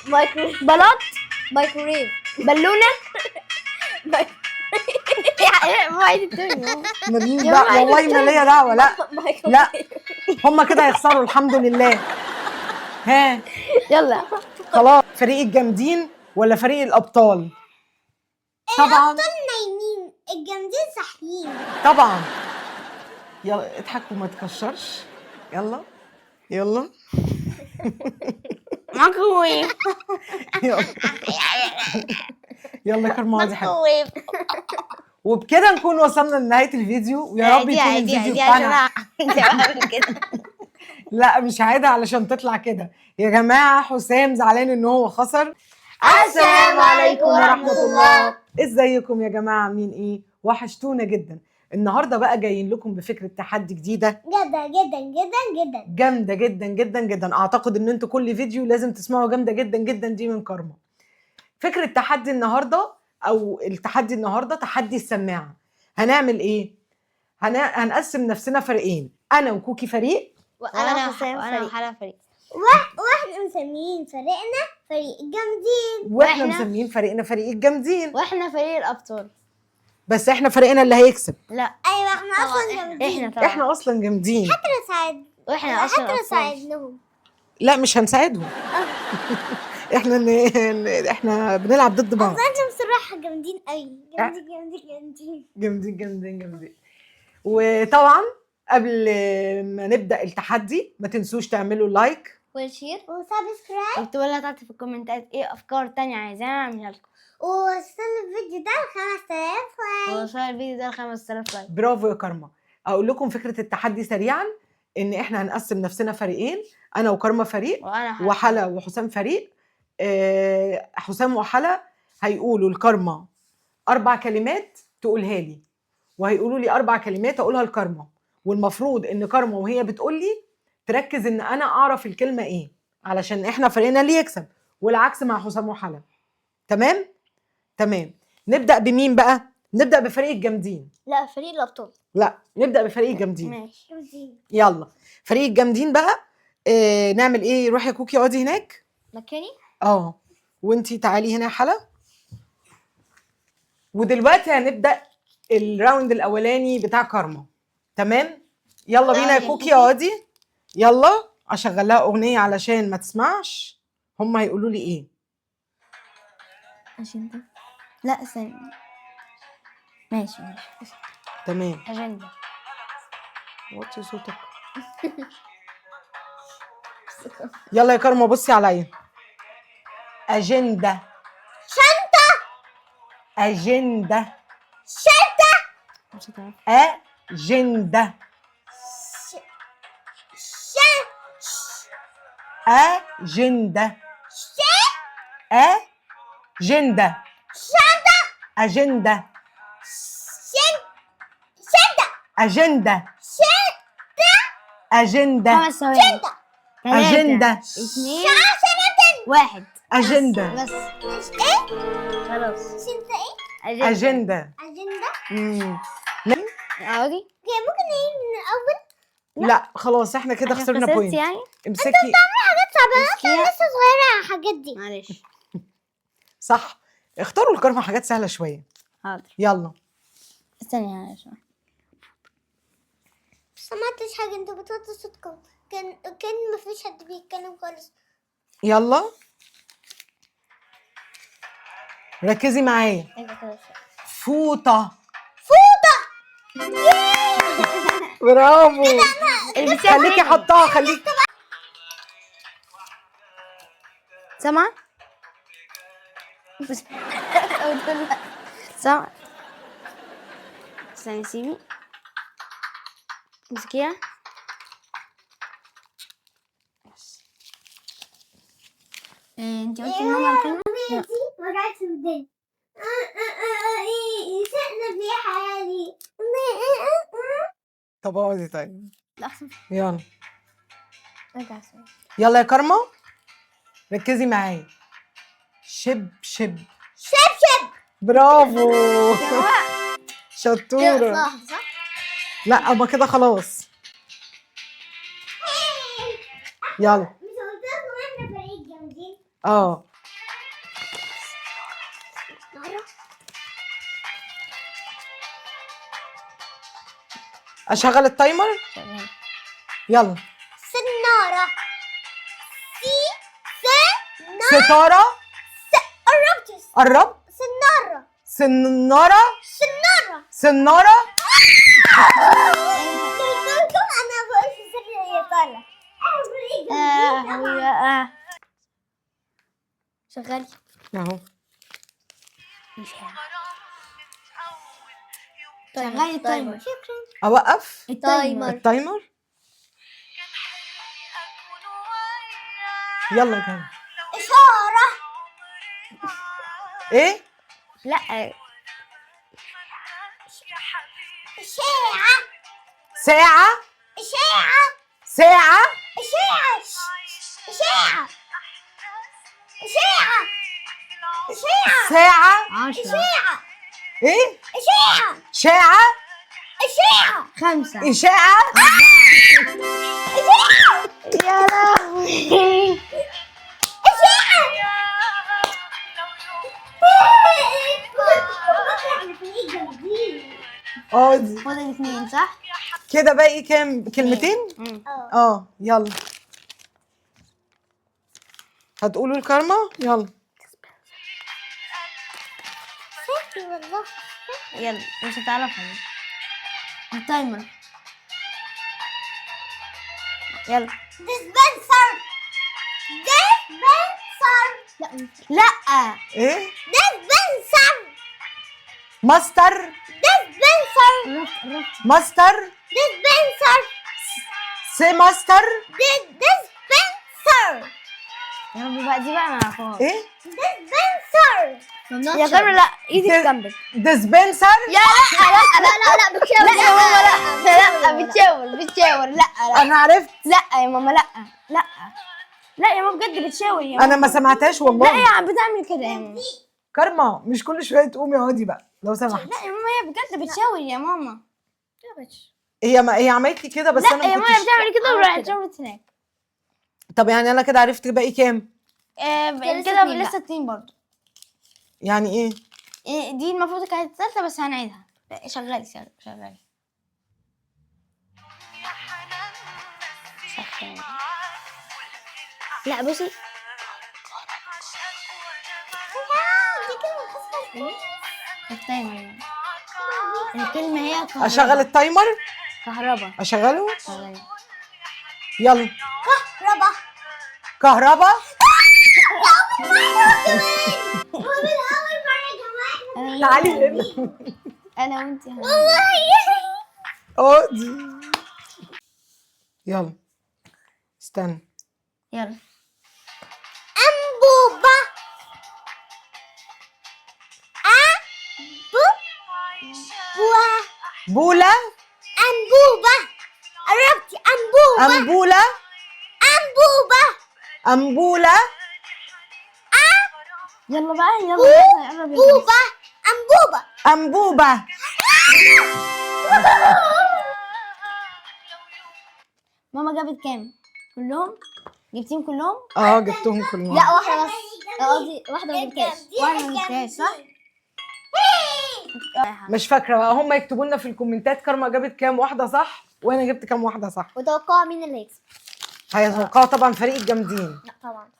مايكرويف. بلاط. مايكرويف. بالونه. ما الدنيا. ماليش يا دعوه ماما. والله ما ليا دعوه. لا. مايكرويف. لا، هما كده هيخسروا. الحمد لله. ها. يلا. خلاص، فريق الجامدين ولا فريق الابطال؟ طبعا. الأبطال نايمين، الجامدين صاحيين. طبعا. يلا اضحك وما تكشرش. يلا يلا. مايكروويف. يلا يلا يا كرمة اقعدي يا حبيبتي. مايكروويف. وبكده نكون وصلنا لنهاية الفيديو، ويا رب عادي يكون عادي الفيديو عادي بتاعنا عشان بعمل كده. لا مش عادة علشان تطلع كده. يا جماعة حسام زعلان ان هو خسر. السلام عليكم ورحمة الله. ازيكم يا جماعة، عاملين ايه؟ وحشتونا جدا. النهارده بقى جايين لكم بفكرة تحدي جديدة جدا جدا جدا جدا. جامدة جدا جدا جدا. اعتقد ان انتوا كل فيديو لازم تسمعوا جامدة جدا جدا دي من كارما. فكرة تحدي النهارده او التحدي النهارده تحدي السماعة. هنعمل ايه؟ هنقسم نفسنا فريقين، انا وكوكي فريق، وانا وحسام وانا فريق. وحلا فريق. واحنا مسميين فريقنا فريق الجامدين. واحنا مسميين فريقنا فريق الجامدين. واحنا فريق الابطال. بس احنا فريقنا اللي هيكسب. لا. ايوه، احنا طبعاً. اصلا جامدين. احنا طبعا احنا اصلا جامدين. حتى ساعد. واحنا اصلا حتى أبطال. ساعدناهم. لا مش هنساعدهم. احنا احنا بنلعب ضد بعض. اصلا انتم بصراحة جامدين قوي، جامدين جامدين جامدين. جامدين جامدين جامدين. وطبعا قبل ما نبدا التحدي ما تنسوش تعملوا like وال share و subscribe. واكتبوا لنا تحت في الكومنتات ايه افكار تانية عايزانا اعملها لكم. ووصل الفيديو ده ل 5000 like. ووصل الفيديو ده ل 5000 like. برافو يا كارما. اقول لكم فكرة التحدي سريعا، ان احنا هنقسم نفسنا فريقين، انا وكارما فريق، وانا حلا. وحلا وحسام فريق. حسام وحلا هيقولوا لكارما 4 كلمات تقولها لي، وهيقولوا لي 4 كلمات اقولها لكارما، والمفروض ان كارما وهي بتقول لي تركز ان انا اعرف الكلمة ايه، علشان احنا فريقنا اللي يكسب، والعكس مع حسام وحلا. تمام؟ تمام. نبدا بمين بقى؟ نبدا بفريق الجامدين. لا، فريق الابطال. لا، نبدا بفريق الجامدين. ماشي. جامدين. يلا فريق الجامدين بقى. نعمل ايه؟ روحي يا كوكي اقعدي هناك. مكاني؟ اه، وانتي تعالي هنا يا حلا. ودلوقتي هنبدا ال round الاولاني بتاع كارما. تمام؟ يلا بينا يا كوكي اقعدي. يلا اشغل لها اغنية علشان ما تسمعش هم هيقولوا لي ايه. اجندة. لا استنى، ماشي ماشي. تمام. اجندة. وطي صوتك. يلا يا كارما بصي عليا. اجندة. شنطة. اجندة. شنطة. مش هتعرف. اجندة. ش اجندة. اجندة. شنطة. اجندة. شن شنطة. اجندة. شنطة. اجندة. 5 ثواني. 3 أجندة. 2 1. اجندة. بس. مش ايه؟ خلاص. شنطة ايه؟ اجندة. أجندة. اقعدي. okay، ممكن نعيد من الأول؟ لا خلاص، احنا كده عشان خسرنا خسرت point. يعني. امسكي. حاجات صعبة، أنا أصلا لسه صغيرة على الحاجات دي. معلش. صح، اختاروا الكارما حاجات سهلة شوية. حاضر. يلا. استني يا شوية. سمعتش حاجة، انتوا بتوطوا صوتكم، كان مفيش حد بيتكلم خالص. يلا ركزي معايا. فوطة. فوطة. برافو. خليكي حطاها، خليكي. سامعة؟ سامعة؟ استني سيبي، امسكيها. انت قلتي ان هما الكلمة؟ دي وجعت في وداني. سقنا في حالي. طب اقعدي طيب. لا احسن. يلا. ارجع سوري. يلا يا كارما ركزي معايا. شب شب. شب شب. برافو شطورة. صح صح. لا اما كده خلاص. يلا. مش قلت لكم احنا فريق جامدين؟ اه اشغل ال timer. شغال. يلا. سنارة. سي س نا. ستارة. س. قربت. قربت. سنارة. سناره. سنارة. سناره. قلت لكم انا بقول في سر الإطالة. آه. شغال. اهو. شغالي ال timer. شكرا. اوقف ال timer. ال timer. يلا يا جماعة. إشارة. ايه؟ لا. إشاعة. ساعة. إشاعة. ساعة. إشاعة. إشاعة. إشاعة. إشاعة. ساعة. 10. إشاعة. ايه؟ إشاعة. شاعة. إشاعة. 5. إشاعة. إشاعة. يا لهوي. إشاعة. اه دي. فاضل 2 صح؟ كده باقي كام؟ كلمتين؟ اه يلا. هتقولوا الكارما؟ يلا. سهل والله. يلا مش هتعرفها دي. ال timer. يلا. dispenser. dispenser. لا لا. ايه؟ dispenser. master. dispenser. قربت قربت. master. dispenser. سي ماستر. dispenser. يا رب بقى دي بقى ما اعرفهاش. ايه؟ dispenser. يا كارما لا، ايدك جنبك. dispenser. يا لا لا لا لا لا بتشاور. لا يا ماما لا لا، بتشاور بتشاور. لا لا انا عرفت. لا يا ماما لا لا لا يا ماما بجد بتشاور يا ماما. انا ما سمعتهاش لا يا والله. عم بتعمل كده يا ماما. كارما مش كل شوية تقومي اقعدي بقى لو سمحت. لا يا ماما هي بجد بتشاور يا ماما. هي ما هي عملت لي كده بس لا انا ما يا ماما كنتش. بتعمل كده وراحت شاورت هناك. طب يعني انا كده عرفت باقي كام؟ لسه كده اتنين لسه 2 برضه. يعني ايه؟ إيه، دي المفروض كانت الثالثة بس هنعيدها. لا، شغالي شغالي شغالي. شغالي. لا بصي. دي كلمة خاصة. ال timer. الكلمة هي كهرباء. اشغل ال timer؟ كهرباء. اشغله؟ شغالي. يلا. كهرباء. كهرباء. ومن أول مرة يا جماعة. تعالي هنا. انا وانتي اقعدي. يلا استنى. يلا. أنبوبة. أبو بوا. بولا. أنبوبة. قربتي. أنبوبة. أنبولة. أنبوبة. أنبولة. يلا بقى يلا يلا قرب يا بوبة. أنبوبة. أنبوبة. ماما جابت كام؟ كلهم؟ جبتيهم كلهم؟ اه جبتهم كلهم. لا واحدة بس. قصدي واحدة ما جبتهاش. واحدة ما جبتهاش صح؟ مش فاكرة بقى، هم يكتبوا لنا في الكومنتات كارما جابت كام واحدة صح وانا جبت كام واحدة صح. وتوقعوا مين اللي هيكسب. هيتوقعوا طبعا فريق الجامدين. لا طبعا.